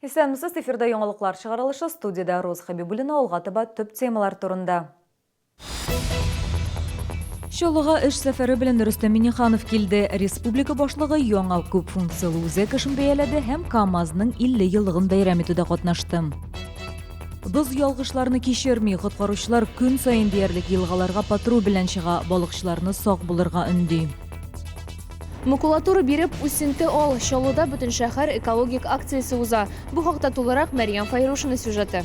Исәнмесез, эфирда яңалыклар чыгарылышы, студиядә Роза Хәбибуллина, алга таба төп темалар турында. Чаллыга эш сәфәре белән Рөстәм Миңнеханов килде. Республика башлыгы яңа күп функцияле үзәк эшен бәяләде һәм КАМАЗның 50 еллыгын бәйрәм итүдә катнашты. Боз ялгышларны кичерми, коткаручылар көн саен диярлек елгаларга патруль белән чыга, балыкчыларны сак булырга өнди. Макулатура биреп, үсенте ал! Чаллыда бөтен шәһәр экологик акциясе уза. Бу хакта тулырак Мәрьям Фәйрушина сюжеты.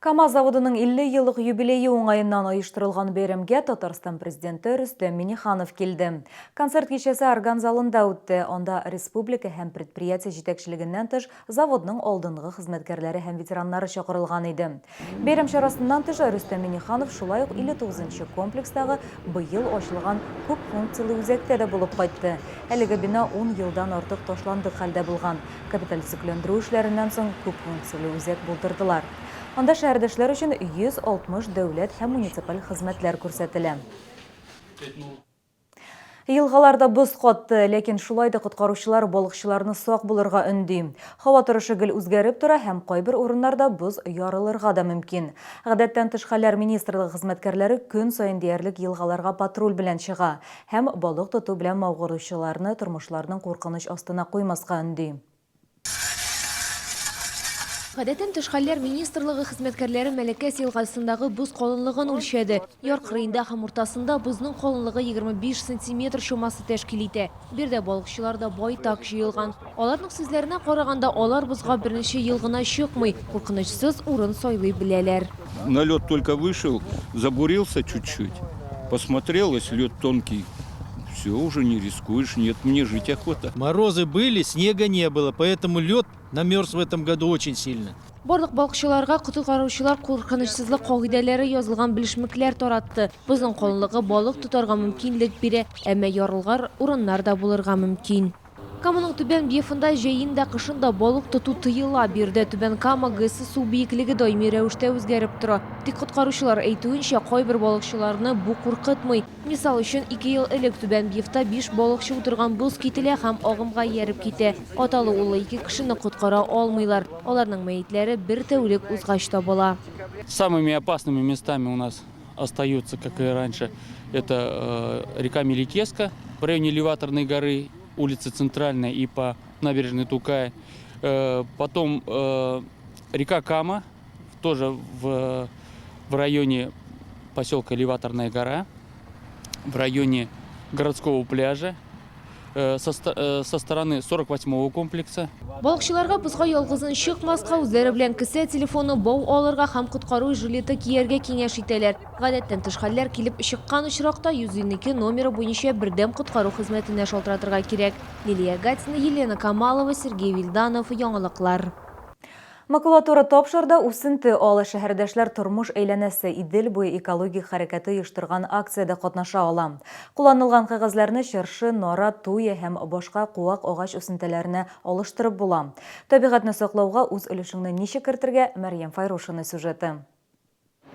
КАМАЗ заводының 50 еллык юбилее уңаеннан оештырылган бәйрәмгә Татарстан Президенты Рөстәм Миңнеханов килде. Концерт кичәсе орган залында үтте. Анда республика һәм предприятие җитәкчелегеннән тыш заводның алдынгы хезмәткәрләре һәм ветераннары чакырылган иде. Бәйрәм чарасыннан тыш, Рөстәм Миңнеханов шулай ук 59 нчы комплекстагы быел ачылган күп функцияле үзәктә дә булып кайтты. Әлеге бина ун елдан артык ташландык хәлдә булган. Капиталь төзекләндерү эшләреннән соң күп функцияле үзәк булдырдылар. Анда шәһәрдәшләр өчен 160 дәүләт һәм муниципаль хезмәтләр күрсәтелә. Елгаларда боз катты, ләкин шулай да коткаручылар балыкчыларны сак булырга өнди. Һава торышы гел үзгәреп тора һәм кайбер урыннарда боз ярылырга да мөмкин. Гадәттән тыш хәлләр министрлыгы хезмәткәрләре көн саен диярлек елгаларга патруль белән чыга һәм балык тоту белән мавыгыручыларны тормышларының куркыныч астына куймаска өнди. Гадәттән тыш хәлләр министрлыгы хезмәткәрләре Мәләкәс елгасындагы боз калынлыгын үлчәде. Яр кырыенда һәм уртасында бозның калынлыгы 25 сантиметр чамасы тәшкил итә. Биредә балыкчылар да байтак җыелган. Аларның сүзләренә караганда, алар бозга берничә ел гына чыкмый, куркынычсыз урын сайлый беләләр. На лед только вышел, забурился чуть-чуть, посмотрел, если лед тонкий, все, уже не рискуешь, нет, мне жить охота. Морозы были, снега не было, поэтому лед намерз в этом году очень сильно. Барлык балыкчыларга коткаручылар куркынычсызлык кагыйдәләре язылган белешмекләр таратты. Бозның калынлыгы балык тотарга мөмкинлек бирә, әмма ярылгар урыннар да булырга мөмкин. Каманың Түбән Бьефында җәен дә, кышын да балык тоту тыела. Биредә Түбән Кама ГЭСы су биеклеге даими рәвештә үзгәреп тора. Тик коткаручылар әйтүенчә, кайбер балыкчыларны бу куркытмый. Мисал өчен, ике ел элек Түбән Бьефта биш балыкчы утырган боз кителә һәм агымга ияреп китә. Аталы-уллы ике кешене коткара алмыйлар. Аларның мәетләре бер тәүлек узгач табыла. Самыми опасными местами у нас остаются, как и раньше, это река Меликеска в районе Элеваторной горы, улицы Центральная и по набережной Тукая. Потом река Кама, тоже в районе поселка Элеваторная гора, в районе городского пляжа. Э, со, э, со стороны 48-го комплекса. Балыкчыларга бозга ялгызын чыкмаска, үзләре белән кесә телефоны, бау алырга һәм коткару жилеты кияргә киңәш итәләр. Гадәттән тыш хәлләр килеп чыккан очракта 112 номеры буенча бердәм коткару хезмәтенә шалтыратырга кирәк. Лилия Гатина, Елена Камалова, Сергей Вильданов, Яңалыклар. Макулатура тапшырды, үсенте ал. Шәһәрдәшләр Тормыш әйләнәсе, Идел буе экологик хәрәкәте оештырган акциядә катнаша ала. Кулланылган кәгазьләрне чыршы, нарат, туя һәм башка куак-агач үсентеләренә алыштырып була. Табигатьне саклауга үз өлешеңне ничек кертергә, Мәрьям Файрушина сюжеты.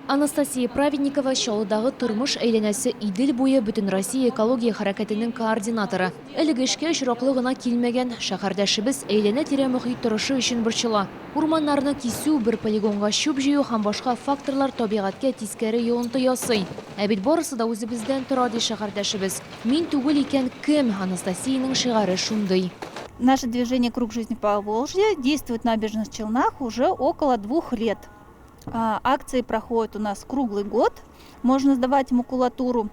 Анастасия Праведникова, Чаллыдагы Тормыш әйләнәсе Идел буе Бөтенроссия экология хәрәкәтенең координаторы. Әлеге эшкә очраклы гына килмәгән. Шәһәрдәшебез әйләнә-тирә мохит торышы өчен борчыла. Урманнарны кисү, бер полигонга чүп җыю һәм башка факторлар табигатькә тискәре йогынты ясый. Ә бит барысы да үзебездән тора, ди шәһәрдәшебез. Мин түгел икән, кем? Анастасиянең шигаре шундый. Наше движение Круг жизни Поволжья действует в Набережных Челнах уже около двух лет. Акции проходят у нас круглый год, можно сдавать макулатуру,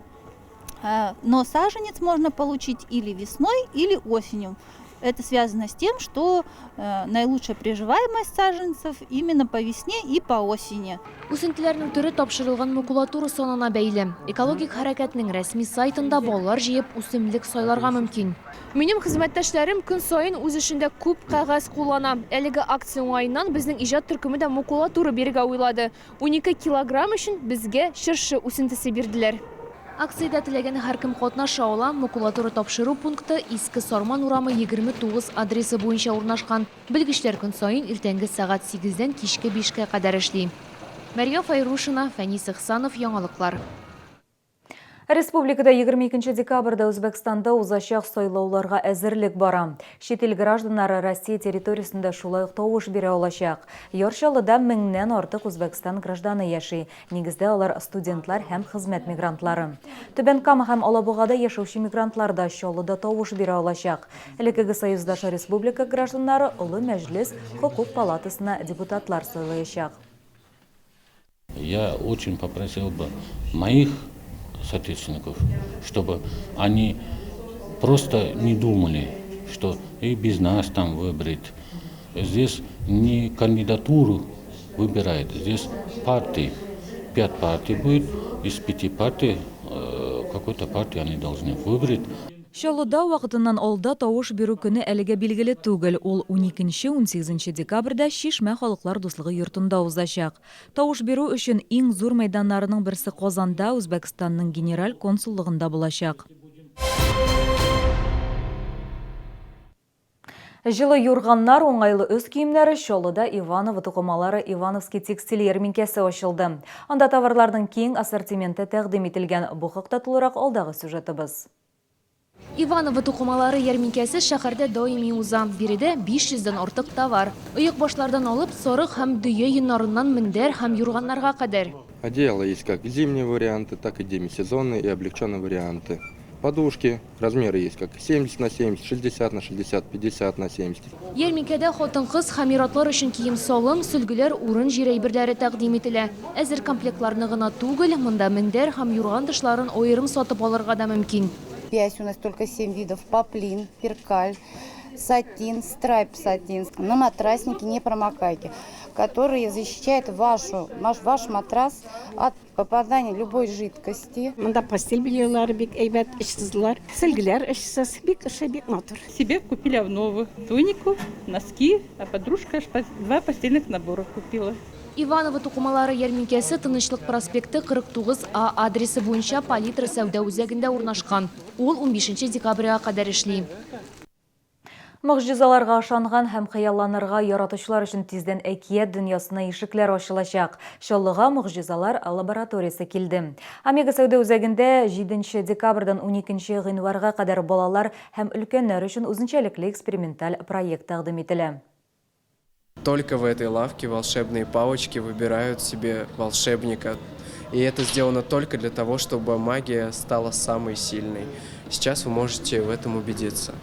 но саженец можно получить или весной, или осенью. Это связано с тем, что наилучшая приживаемость саженцев именно по весне и по осени. Үсентеләрнең төре тапшырылган макулатура санына бәйле. Экологик хәрәкәтнең рәсми сайтында баллар җыеп, үсемлек сайларга мөмкин. Минем хезмәттәшләрем көн саен үз эшендә күп кәгазь куллана. Әлеге акция уңаеннан безнең иҗат төркеме дә макулатура бирергә уйлады. 12 килограмм өчен безгә чыршы үсентесе бирделәр. Акциядә теләгән һәркем катнаша ала. Макулатура тапшыру пункты Иске Сарман урамы 29 адресы буенча урнашкан. Белгечләр көн саен иртәнге сәгать сигездән кичке бишкә кадәр эшли. Мәрья Фәйрушина, Фәнис Ихсанов, Яңалыклар. Республикада 22 декабрьдә Үзбәкстанда узачак сайлауларга әзерлек бара. Чит ил гражданнары Россия территориясендә шулай ук тавыш бирә алачак. Яр Чаллыда меңнән артык Үзбәкстан гражданы яши. Нигездә алар студентлар һәм хезмәт мигрантлары. Түбән Кама һәм Алабугада яшәүче мигрантлар да Чаллыда тавыш бирә алачак. Элеккеге союздаш республика гражданнары Олы Мәҗлес Хокук палатасына депутатлар сайлаячак. Я очень попросил бы моих соотечественников, чтобы они просто не думали, что и без нас там выберет. Здесь не кандидатуру выбирает, здесь партии. Пять партий будет, из пяти партий э, какой-то партию они должны выбрать. Чаллыда вакытыннан алда тавыш бирү көне әлегә билгеле түгел. Ул 12-18 декабрьдә Чишмә халыклар дуслыгы йортында узачак. Тавыш бирү өчен иң зур мәйданнарының берсе Казанда, Үзбәкстанның Генераль консуллыгында булачак. Җылы юрганнар, уңайлы өс киемнәре Чаллыда Иваново тукымалары Ивановский текстиль ярминкәсе ачылды. Анда товарларның киң ассортименты тәкъдим ителгән. Бу хакта тулырак алдагы сюжетыбыз. Иваново тукымалары ярминкәсе шәһәрдә даими уза. Биредә 500 дән артык товар. Оекбашлардан алып, сарык һәм дөя йоннарыннан мендәр һәм юрганнарга кадәр. Одеяло есть как зимние варианты, так и демисезонные и облегченные варианты. Подушки, размеры есть как 70 на 70, 60 на 60, 50 на 70. Ярминкәдә хатын-кыз һәм ир-атлар өчен кием-салым, сөлгеләр, урын-җир әйберләре тәкъдим ителә. Әзер комплектларны гына түгел, монда мендәр һәм юрган тышларын аерым сатып алырга да мөмкин. Бязь у нас только 7 видов, поплин, перкаль, сатин, страйп сатин, наматрасники, непромокайки, которые защищают вашу, ваш матрас от попадания любой жидкости. Монда постель бельелары бик әйбәт, очсызлар, сөлгеләр очсыз, бик ошый, бик матур. Себе купили новую тунику, носки, а подружка два постельных набора купила. Иваново тукымалары ярминкәсе Тынычлык проспекты 49 А адресы буенча Палитра сәүдә үзәгендә урнашкан. Ул 15 декабрьгә кадәр эшли. Могҗизаларга ышанган һәм хыялланырга яратучылар өчен тиздән әкият дөньясына ишекләр ачылачак. Чаллыга могҗизалар лабораториясе килде. Омега сәүдә үзәгендә 7 декабрьдән 12 гыйнварга кадәр балалар һәм өлкәннәр өчен үзенчәлекле эксперименталь проект тәкъдим ителә. Только в этой лавке волшебные палочки выбирают себе волшебника. И это сделано только для того, чтобы магия стала самой сильной. Сейчас вы можете в этом убедиться.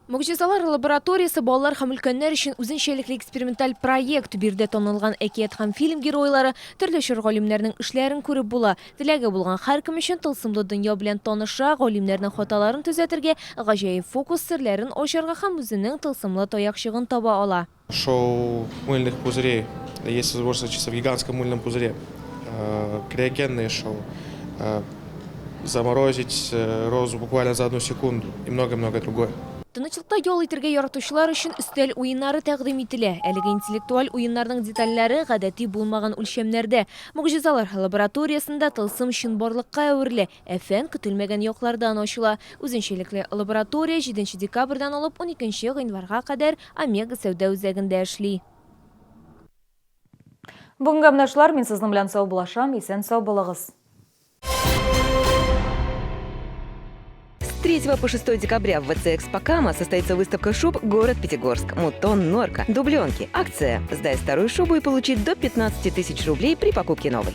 Могҗизалар лабораториясе балалар һәм өлкәннәр өчен үзенчәлекле эксперименталь проект. Биредә танылган әкият һәм фильм геройлары, төрле чор галимнәренең эшләрен күреп була. Теләге булган һәркем өчен тылсымлы дөнья белән таныша, галимнәрнең хаталарын төзәтергә, гаҗәеп фокус серләрен ачарга һәм үзенең тылсымлы таякчыгын таба ала. Шоу мыльных пузырей. Есть возможность очутиться в гигантском мыльном пузыре. Криогенное шоу. Заморозить розу буквально за одну секунду и многое-многое другое. Тынычлыкта ял итәргә яратучылар өчен өстәл уеннары тәкъдим ителә. Әлеге интеллектуаль уеннарның детальләре гадәти булмаган үлчәмнәрдә. Могҗизалар лабораториясендә тылсым чынбарлыкка әверелә, ә фән көтелмәгән яклардан ачыла. Үзенчәлекле лаборатория 7 декабрьдән алып 12 гыйнварга кадәр Омега сәүдә үзәгендә эшли. Бүгенгә менә шулар, мин сезнең белән саубуллашам, исән-сау булыгыз. С 3 по 6 декабря в ВЦ «Экспокама» состоится выставка шуб «Город Пятигорск». Мутон, норка, дубленки. Акция «Сдай старую шубу и получи до 15 тысяч рублей при покупке новой».